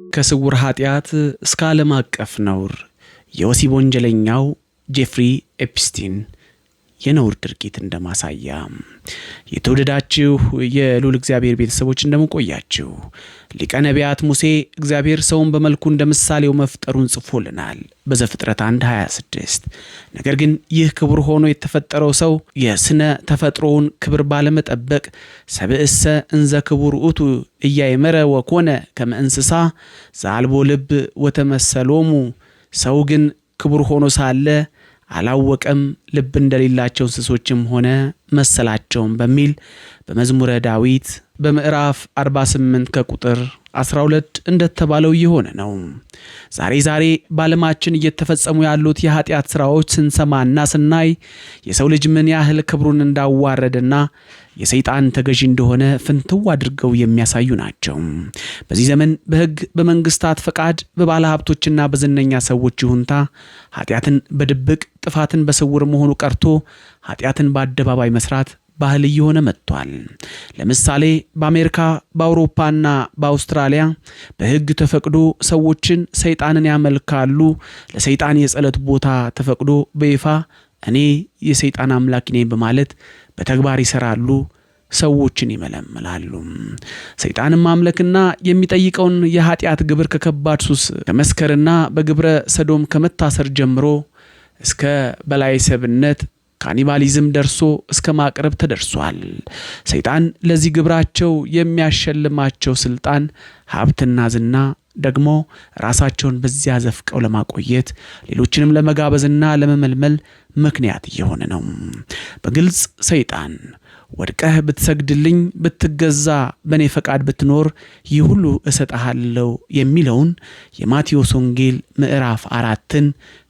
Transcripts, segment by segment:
ከስውር ኃጢአት እስከ ዓለም አቀፍ ነውር፣ የወሲብ ወንጀለኛው ጄፍሪ ኤፕስቲን የነውር ድርጊት እንደማሳያ። የተወደዳችሁ የልዑል እግዚአብሔር ቤተሰቦች፣ እንደምን ቆያችሁ? ሊቀ ነቢያት ሙሴ እግዚአብሔር ሰውን በመልኩ እንደ ምሳሌው መፍጠሩን ጽፎልናል በዘፍጥረት 1 26። ነገር ግን ይህ ክቡር ሆኖ የተፈጠረው ሰው የስነ ተፈጥሮውን ክብር ባለመጠበቅ ሰብእሰ እንዘ ክቡር ውእቱ ኢያእመረ ወኮነ ከመ እንስሳ ዘአልቦ ልብ ወተመሰሎሙ፣ ሰው ግን ክቡር ሆኖ ሳለ አላወቀም፣ ልብ እንደሌላቸው እንስሶችም ሆነ መሰላቸውም በሚል በመዝሙረ ዳዊት በምዕራፍ 48 ከቁጥር 12 እንደተባለው እየሆነ ነው። ዛሬ ዛሬ በዓለማችን እየተፈጸሙ ያሉት የኃጢአት ሥራዎች ስንሰማና ስናይ የሰው ልጅ ምን ያህል ክብሩን እንዳዋረደና የሰይጣን ተገዢ እንደሆነ ፍንትው አድርገው የሚያሳዩ ናቸው። በዚህ ዘመን በሕግ፣ በመንግስታት ፈቃድ፣ በባለ ሀብቶችና በዝነኛ ሰዎች ይሁንታ ኃጢአትን በድብቅ፣ ጥፋትን በስውር መሆኑ ቀርቶ ኃጢአትን በአደባባይ መስራት ባህል እየሆነ መጥቷል። ለምሳሌ በአሜሪካ፣ በአውሮፓና በአውስትራሊያ በሕግ ተፈቅዶ ሰዎችን ሰይጣንን ያመልካሉ። ለሰይጣን የጸሎት ቦታ ተፈቅዶ በይፋ እኔ የሰይጣን አምላኪ ነኝ በማለት በተግባር ይሰራሉ፣ ሰዎችን ይመለምላሉ። ሰይጣንን ማምለክና የሚጠይቀውን የኃጢአት ግብር ከከባድ ሱስ ከመስከርና በግብረ ሰዶም ከመታሰር ጀምሮ እስከ በላይ ሰብነት ካኒባሊዝም ደርሶ እስከ ማቅረብ ተደርሷል። ሰይጣን ለዚህ ግብራቸው የሚያሸልማቸው ስልጣን፣ ሀብትና ዝና ደግሞ ራሳቸውን በዚያ ዘፍቀው ለማቆየት፣ ሌሎችንም ለመጋበዝና ለመመልመል ምክንያት እየሆነ ነው። በግልጽ ሰይጣን ወድቀህ ብትሰግድልኝ፣ ብትገዛ፣ በእኔ ፈቃድ ብትኖር ይህ ሁሉ እሰጥሃለሁ የሚለውን የማቴዎስ ወንጌል ምዕራፍ 4ን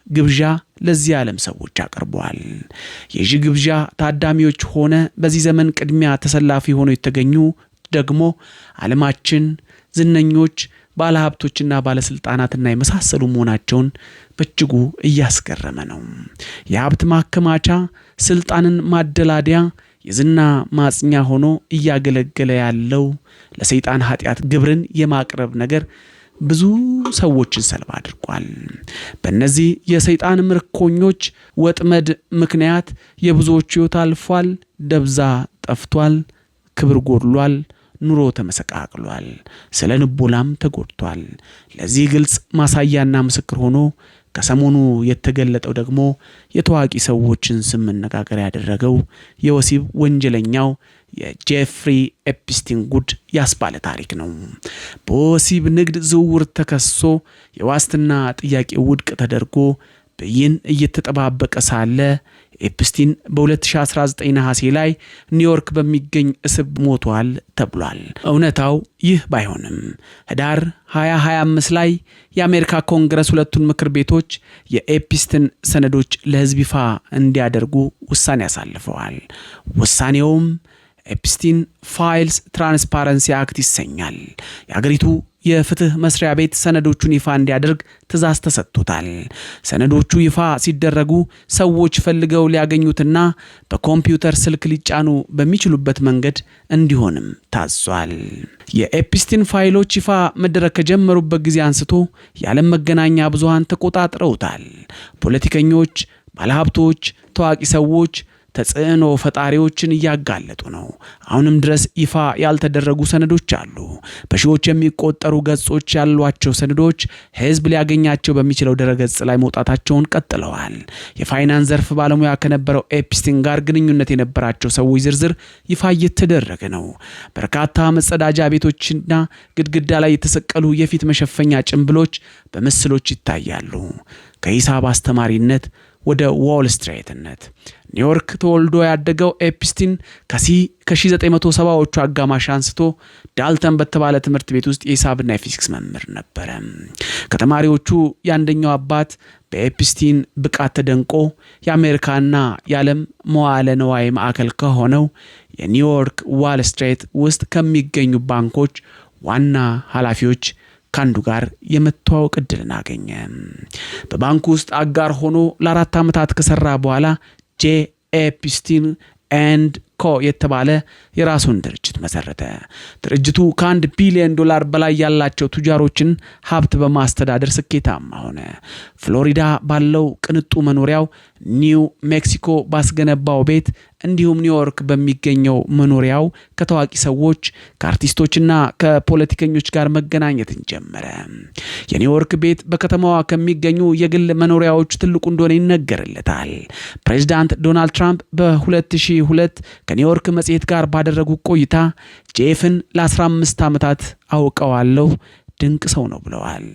ግብዣ ለዚህ ዓለም ሰዎች አቅርበዋል። የዚህ ግብዣ ታዳሚዎች ሆነ በዚህ ዘመን ቅድሚያ ተሰላፊ ሆነው የተገኙ ደግሞ ዓለማችን ዝነኞች፣ ባለሀብቶችና ባለስልጣናትና የመሳሰሉ መሆናቸውን በእጅጉ እያስገረመ ነው። የሀብት ማከማቻ፣ ስልጣንን ማደላደያ፣ የዝና ማጽኛ ሆኖ እያገለገለ ያለው ለሰይጣን ኃጢአት ግብርን የማቅረብ ነገር ብዙ ሰዎችን ሰለባ አድርጓል። በእነዚህ የሰይጣን ምርኮኞች ወጥመድ ምክንያት የብዙዎቹ ሕይወት አልፏል፣ ደብዛ ጠፍቷል፣ ክብር ጎድሏል፣ ኑሮ ተመሰቃቅሏል፣ ስነ ልቦናም ተጎድቷል። ለዚህ ግልጽ ማሳያና ምስክር ሆኖ ከሰሞኑ የተገለጠው ደግሞ የታዋቂ ሰዎችን ስም መነጋገሪያ ያደረገው የወሲብ ወንጀለኛው የጄፍሪ ኤፕስቲን ጉድ ያስባለ ታሪክ ነው። በወሲብ ንግድ ዝውውር ተከሶ የዋስትና ጥያቄ ውድቅ ተደርጎ ብይን እየተጠባበቀ ሳለ ኤፕስቲን በ2019 ነሐሴ ላይ ኒውዮርክ በሚገኝ እስር ሞቷል ተብሏል። እውነታው ይህ ባይሆንም ህዳር 2025 ላይ የአሜሪካ ኮንግረስ ሁለቱን ምክር ቤቶች የኤፕስቲን ሰነዶች ለህዝብ ይፋ እንዲያደርጉ ውሳኔ አሳልፈዋል። ውሳኔውም Epstein Files Transparency Act ይሰኛል። የአገሪቱ የፍትህ መስሪያ ቤት ሰነዶቹን ይፋ እንዲያደርግ ትዕዛዝ ተሰጥቶታል። ሰነዶቹ ይፋ ሲደረጉ ሰዎች ፈልገው ሊያገኙትና በኮምፒውተር ስልክ ሊጫኑ በሚችሉበት መንገድ እንዲሆንም ታዟል። የኤፕስቲን ፋይሎች ይፋ መደረግ ከጀመሩበት ጊዜ አንስቶ የዓለም መገናኛ ብዙሃን ተቆጣጥረውታል። ፖለቲከኞች፣ ባለሀብቶች፣ ታዋቂ ሰዎች፣ ተጽዕኖ ፈጣሪዎችን እያጋለጡ ነው። አሁንም ድረስ ይፋ ያልተደረጉ ሰነዶች አሉ። በሺዎች የሚቆጠሩ ገጾች ያሏቸው ሰነዶች ሕዝብ ሊያገኛቸው በሚችለው ድረገጽ ላይ መውጣታቸውን ቀጥለዋል። የፋይናንስ ዘርፍ ባለሙያ ከነበረው ኤፕስቲን ጋር ግንኙነት የነበራቸው ሰዎች ዝርዝር ይፋ እየተደረገ ነው። በርካታ መጸዳጃ ቤቶችና ግድግዳ ላይ የተሰቀሉ የፊት መሸፈኛ ጭንብሎች በምስሎች ይታያሉ። ከሂሳብ አስተማሪነት ወደ ዎል ስትሪትነት። ኒውዮርክ ተወልዶ ያደገው ኤፕስቲን ከ1970ዎቹ አጋማሽ አንስቶ ዳልተን በተባለ ትምህርት ቤት ውስጥ የሂሳብና የፊዚክስ መምህር ነበረ። ከተማሪዎቹ የአንደኛው አባት በኤፕስቲን ብቃት ተደንቆ የአሜሪካና የዓለም መዋለ ነዋይ ማዕከል ከሆነው የኒውዮርክ ዋል ስትሪት ውስጥ ከሚገኙ ባንኮች ዋና ኃላፊዎች ከአንዱ ጋር የመተዋወቅ እድልን አገኘ። በባንኩ ውስጥ አጋር ሆኖ ለ4 ዓመታት ከሰራ በኋላ J Epstein and Co የተባለ የራሱን ድርጅት መሰረተ። ድርጅቱ ከ1 ቢሊዮን ዶላር በላይ ያላቸው ቱጃሮችን ሀብት በማስተዳደር ስኬታማ ሆነ። ፍሎሪዳ ባለው ቅንጡ መኖሪያው፣ ኒው ሜክሲኮ ባስገነባው ቤት እንዲሁም ኒውዮርክ በሚገኘው መኖሪያው ከታዋቂ ሰዎች፣ ከአርቲስቶችና ከፖለቲከኞች ጋር መገናኘትን ጀመረ። የኒውዮርክ ቤት በከተማዋ ከሚገኙ የግል መኖሪያዎች ትልቁ እንደሆነ ይነገርለታል። ፕሬዚዳንት ዶናልድ ትራምፕ በ2002 ከኒውዮርክ መጽሔት ጋር ባደረጉ ቆይታ ጄፍን ለ15 ዓመታት አውቀዋለሁ፣ ድንቅ ሰው ነው ብለዋል።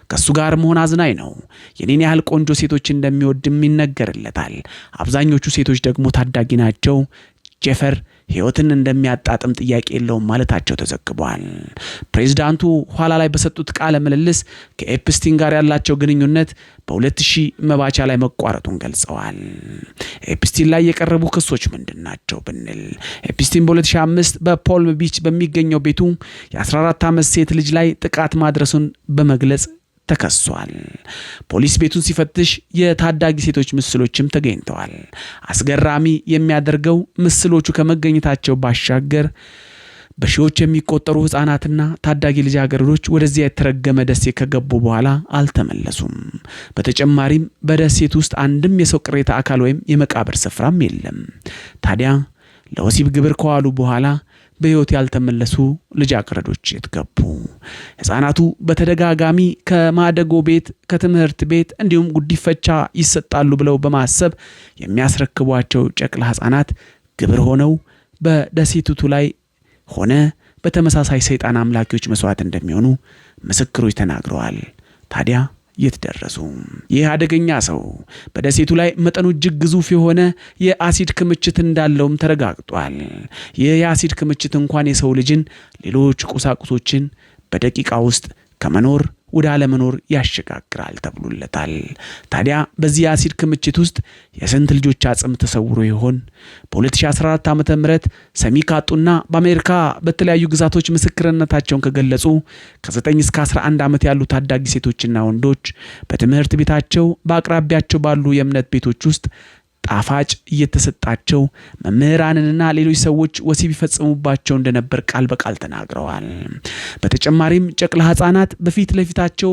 ከእሱ ጋር መሆን አዝናኝ ነው። የኔን ያህል ቆንጆ ሴቶች እንደሚወድም ይነገርለታል። አብዛኞቹ ሴቶች ደግሞ ታዳጊ ናቸው። ጄፈር ሕይወትን እንደሚያጣጥም ጥያቄ የለውም ማለታቸው ተዘግቧል። ፕሬዚዳንቱ ኋላ ላይ በሰጡት ቃለ ምልልስ ከኤፕስቲን ጋር ያላቸው ግንኙነት በ2000 መባቻ ላይ መቋረጡን ገልጸዋል። ኤፕስቲን ላይ የቀረቡ ክሶች ምንድን ናቸው ብንል፣ ኤፕስቲን በ2005 በፓልም ቢች በሚገኘው ቤቱ የ14 ዓመት ሴት ልጅ ላይ ጥቃት ማድረሱን በመግለጽ ተከሷል። ፖሊስ ቤቱን ሲፈትሽ የታዳጊ ሴቶች ምስሎችም ተገኝተዋል። አስገራሚ የሚያደርገው ምስሎቹ ከመገኘታቸው ባሻገር በሺዎች የሚቆጠሩ ሕፃናትና ታዳጊ ልጃገረዶች ወደዚያ የተረገመ ደሴት ከገቡ በኋላ አልተመለሱም። በተጨማሪም በደሴት ውስጥ አንድም የሰው ቅሪተ አካል ወይም የመቃብር ስፍራም የለም። ታዲያ ለወሲብ ግብር ከዋሉ በኋላ በሕይወት ያልተመለሱ ልጃገረዶች የት ገቡ? ሕፃናቱ በተደጋጋሚ ከማደጎ ቤት፣ ከትምህርት ቤት እንዲሁም ጉዲፈቻ ይሰጣሉ ብለው በማሰብ የሚያስረክቧቸው ጨቅላ ሕፃናት ግብር ሆነው በደሴቲቱ ላይ ሆነ በተመሳሳይ ሰይጣን አምላኪዎች መስዋዕት እንደሚሆኑ ምስክሮች ተናግረዋል። ታዲያ የት ደረሱ? ይህ አደገኛ ሰው በደሴቱ ላይ መጠኑ እጅግ ግዙፍ የሆነ የአሲድ ክምችት እንዳለውም ተረጋግጧል። ይህ የአሲድ ክምችት እንኳን የሰው ልጅን ሌሎች ቁሳቁሶችን በደቂቃ ውስጥ ከመኖር ወደ አለመኖር ያሸጋግራል ተብሎለታል። ታዲያ በዚህ የአሲድ ክምችት ውስጥ የስንት ልጆች አጽም ተሰውሮ ይሆን? በ2014 ዓ.ም. ሰሚ ካጡና በአሜሪካ በተለያዩ ግዛቶች ምስክርነታቸውን ከገለጹ ከ9 እስከ 11 ዓመት ያሉ ታዳጊ ሴቶችና ወንዶች በትምህርት ቤታቸው በአቅራቢያቸው ባሉ የእምነት ቤቶች ውስጥ ጣፋጭ እየተሰጣቸው መምህራንንና ሌሎች ሰዎች ወሲብ ይፈጽሙባቸው እንደነበር ቃል በቃል ተናግረዋል። በተጨማሪም ጨቅላ ሕፃናት በፊት ለፊታቸው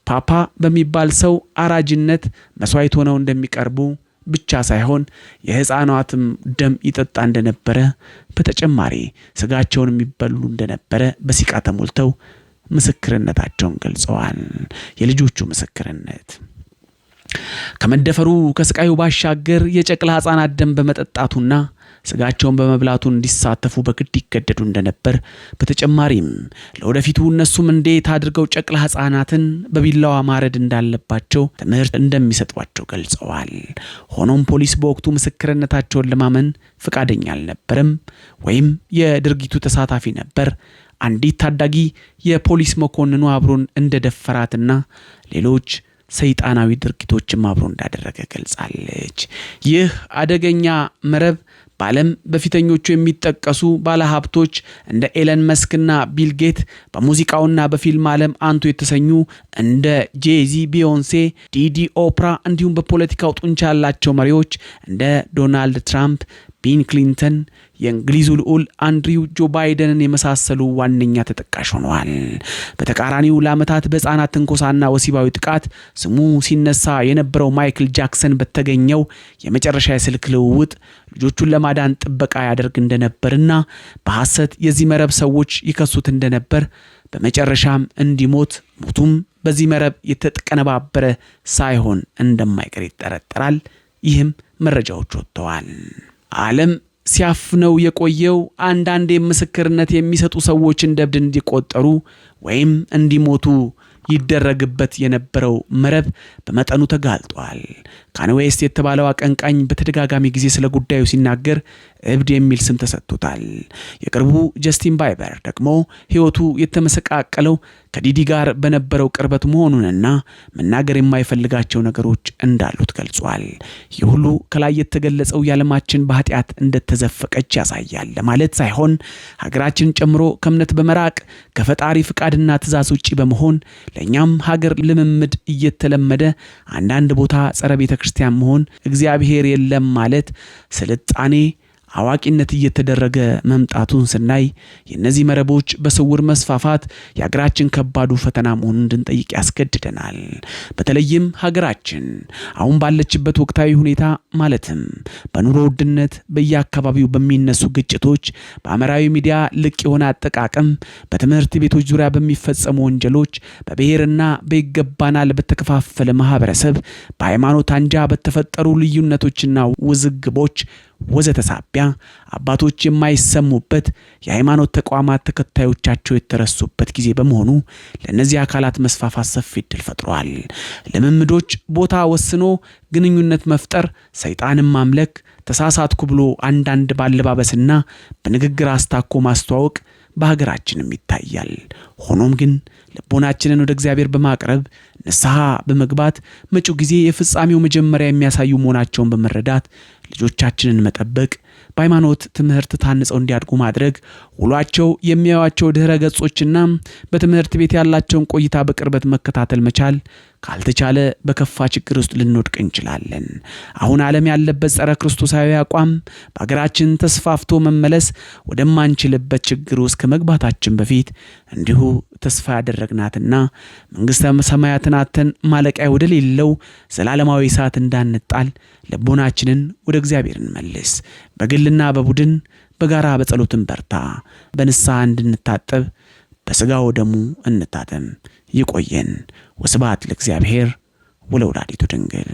ፓፓ በሚባል ሰው አራጅነት መስዋዕት ሆነው እንደሚቀርቡ ብቻ ሳይሆን የሕፃናትም ደም ይጠጣ እንደነበረ፣ በተጨማሪ ስጋቸውን የሚበሉ እንደነበረ በሲቃ ተሞልተው ምስክርነታቸውን ገልጸዋል። የልጆቹ ምስክርነት ከመደፈሩ ከስቃዩ ባሻገር የጨቅላ ሕፃናት ደም በመጠጣቱና ስጋቸውን በመብላቱ እንዲሳተፉ በግድ ይገደዱ እንደነበር፣ በተጨማሪም ለወደፊቱ እነሱም እንዴት አድርገው ጨቅላ ሕፃናትን በቢላዋ ማረድ እንዳለባቸው ትምህርት እንደሚሰጧቸው ገልጸዋል። ሆኖም ፖሊስ በወቅቱ ምስክርነታቸውን ለማመን ፈቃደኛ አልነበረም ወይም የድርጊቱ ተሳታፊ ነበር። አንዲት ታዳጊ የፖሊስ መኮንኑ አብሮን እንደደፈራትና ሌሎች ሰይጣናዊ ድርጊቶችም አብሮ እንዳደረገ ገልጻለች። ይህ አደገኛ መረብ በዓለም በፊተኞቹ የሚጠቀሱ ባለሀብቶች እንደ ኤለን መስክና ቢል ጌት፣ በሙዚቃውና በፊልም ዓለም አንቱ የተሰኙ እንደ ጄዚ፣ ቢዮንሴ፣ ዲዲ፣ ኦፕራ እንዲሁም በፖለቲካው ጡንቻ ያላቸው መሪዎች እንደ ዶናልድ ትራምፕ፣ ቢል ክሊንተን፣ የእንግሊዙ ልዑል አንድሪው፣ ጆ ባይደንን የመሳሰሉ ዋነኛ ተጠቃሽ ሆነዋል። በተቃራኒው ለዓመታት በሕፃናት ትንኮሳና ወሲባዊ ጥቃት ስሙ ሲነሳ የነበረው ማይክል ጃክሰን በተገኘው የመጨረሻ የስልክ ልውውጥ ልጆቹን ለማዳን ጥበቃ ያደርግ እንደነበርና በሐሰት የዚህ መረብ ሰዎች ይከሱት እንደነበር፣ በመጨረሻም እንዲሞት ሞቱም በዚህ መረብ የተቀነባበረ ሳይሆን እንደማይቀር ይጠረጠራል። ይህም መረጃዎች ወጥተዋል። ዓለም ሲያፍነው የቆየው አንዳንድ ምስክርነት የሚሰጡ ሰዎች እንደ እብድ እንዲቆጠሩ ወይም እንዲሞቱ ይደረግበት የነበረው መረብ በመጠኑ ተጋልጧል። ካኒ ዌስት የተባለው አቀንቃኝ በተደጋጋሚ ጊዜ ስለ ጉዳዩ ሲናገር እብድ የሚል ስም ተሰጥቶታል። የቅርቡ ጀስቲን ባይበር ደግሞ ሕይወቱ የተመሰቃቀለው ከዲዲ ጋር በነበረው ቅርበት መሆኑንና መናገር የማይፈልጋቸው ነገሮች እንዳሉት ገልጿል። ይህ ሁሉ ከላይ የተገለጸው የዓለማችን በኃጢአት እንደተዘፈቀች ያሳያል ለማለት ሳይሆን፣ ሀገራችንን ጨምሮ ከእምነት በመራቅ ከፈጣሪ ፍቃድና ትእዛዝ ውጪ በመሆን ለእኛም ሀገር ልምምድ እየተለመደ አንዳንድ ቦታ ጸረ ቤተ ክርስቲያን መሆን፣ እግዚአብሔር የለም ማለት ስልጣኔ አዋቂነት እየተደረገ መምጣቱን ስናይ የእነዚህ መረቦች በስውር መስፋፋት የሀገራችን ከባዱ ፈተና መሆኑን እንድንጠይቅ ያስገድደናል። በተለይም ሀገራችን አሁን ባለችበት ወቅታዊ ሁኔታ ማለትም በኑሮ ውድነት፣ በየአካባቢው በሚነሱ ግጭቶች፣ በማህበራዊ ሚዲያ ልቅ የሆነ አጠቃቀም፣ በትምህርት ቤቶች ዙሪያ በሚፈጸሙ ወንጀሎች፣ በብሔርና በይገባናል በተከፋፈለ ማህበረሰብ፣ በሃይማኖት አንጃ በተፈጠሩ ልዩነቶችና ውዝግቦች ወዘተ ሳቢያ አባቶች የማይሰሙበት፣ የሃይማኖት ተቋማት ተከታዮቻቸው የተረሱበት ጊዜ በመሆኑ ለእነዚህ አካላት መስፋፋት ሰፊ እድል ፈጥሯል። ልምምዶች ቦታ ወስኖ ግንኙነት መፍጠር፣ ሰይጣንን ማምለክ፣ ተሳሳትኩ ብሎ አንዳንድ ባለባበስና በንግግር አስታኮ ማስተዋወቅ በሀገራችንም ይታያል። ሆኖም ግን ልቦናችንን ወደ እግዚአብሔር በማቅረብ ንስሐ በመግባት መጪው ጊዜ የፍጻሜው መጀመሪያ የሚያሳዩ መሆናቸውን በመረዳት ልጆቻችንን መጠበቅ፣ በሃይማኖት ትምህርት ታንጸው እንዲያድጉ ማድረግ፣ ውሏቸው የሚያዩዋቸው ድኅረ ገጾችና በትምህርት ቤት ያላቸውን ቆይታ በቅርበት መከታተል መቻል ካልተቻለ በከፋ ችግር ውስጥ ልንወድቅ እንችላለን። አሁን ዓለም ያለበት ጸረ ክርስቶሳዊ አቋም በሀገራችን ተስፋፍቶ መመለስ ወደማንችልበት ችግር ውስጥ ከመግባታችን በፊት እንዲሁ ተስፋ ያደረግናትና መንግሥተ ሰማያትን አጥተን ማለቂያ ወደሌለው ዘላለማዊ እሳት እንዳንጣል ልቦናችንን ወደ እግዚአብሔር እንመልስ። በግልና በቡድን በጋራ በጸሎትን በርታ። በንስሐ እንድንታጠብ በሥጋው ደሙ እንታተም። ይቆየን። ወስብሐት ለእግዚአብሔር ወለወላዲቱ ድንግል።